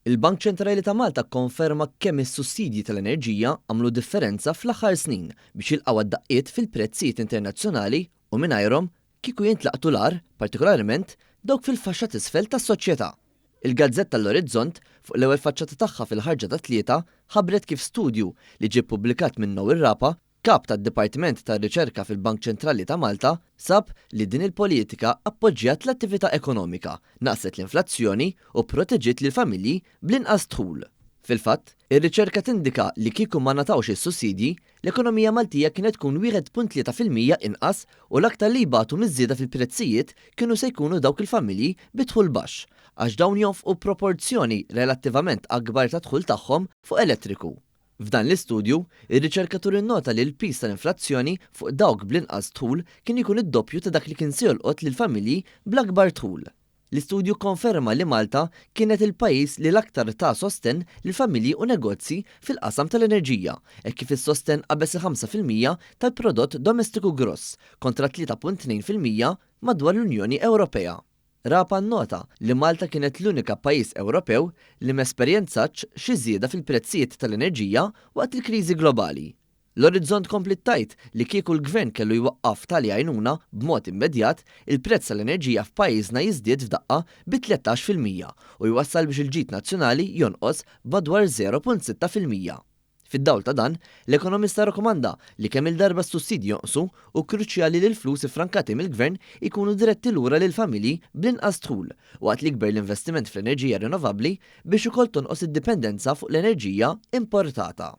Il-Bank Ċentrali ta' Malta kkonferma kemm is-sussidji tal-enerġija għamlu differenza fl-aħħar snin biex jilqgħu għad-daqqiet fil-prezzijiet internazzjonali u mingħajrhom kieku jintlaqtu l-agħar, partikolarment dawk fil-faxxa t'isfel tas-soċjetà. Il-gazzetta L-Orizzont, fuq l-ewwel faċċata tagħha fil-ħarġa tat-Tlieta, ħabbret kif studju li ġie ppubblikat minn Noel Rapa, Kap tad-Dipartiment tar-Riċerka fil-Bank Ċentrali ta' Malta sab li din il-politika appoġġjat l-attività ekonomika, naqqset l-inflazzjoni u pproteġiet lill-familji bl-inqas dħul. Fil-fatt, ir-riċerka tindika li kieku ma ngħatawx is-sussidji, l-ekonomija Maltija kienet tkun 1.3% inqas u l-aktar li jbatu miż-żieda fil-prezzijiet kienu se jkunu dawk il-familji bi dħul baxx, għax dawn jonfqu proporzjoni relattivament akbar tad-dħul tagħhom fuq elettriku. F'dan l-istudju, ir-riċerkatur innota li l-piż tal-inflazzjoni fuq dawk bl-inqas dħul kien ikun id-doppju ta' dak li kien se jolqot lill-familji bl-akbar dħul. L-istudju kkonferma li Malta kienet il-pajjiż li l-aktar ta sostenn lill-familji u negozji fil-qasam tal-enerġija, hekk kif is-sostenn qabeż il-5% tal-prodott domestiku gross, kontra 3.2% madwar l-Unjoni Ewropea. Rapa nnota li Malta kienet l-unika pajjiż Ewropew li m'esperjenzatx xi żieda fil-prezzijiet tal-enerġija waqt il-kriżi globali. L-Orizzont kompliet tgħid li kieku l-Gvern kellu jwaqqaf tali għajnuna b'mod immedjat, il-prezz tal-enerġija f'pajjiżna jiżdied f'daqqa bi 13% u jwassal biex il-ġid nazzjonali jonqos b'madwar 0.6%. Fid-dawl ta' dan, l-ekonomista rrakkomanda li kemm-il darba s-sussidji jonqsu, hu kruċjali li l-flus iffrankati mill-Gvern ikunu diretti lura lill-familji bl-inqas dħul, waqt li jikber l-investiment fl-enerġija rinnovabbli biex ukoll tonqos id-dipendenza fuq l-enerġija importata.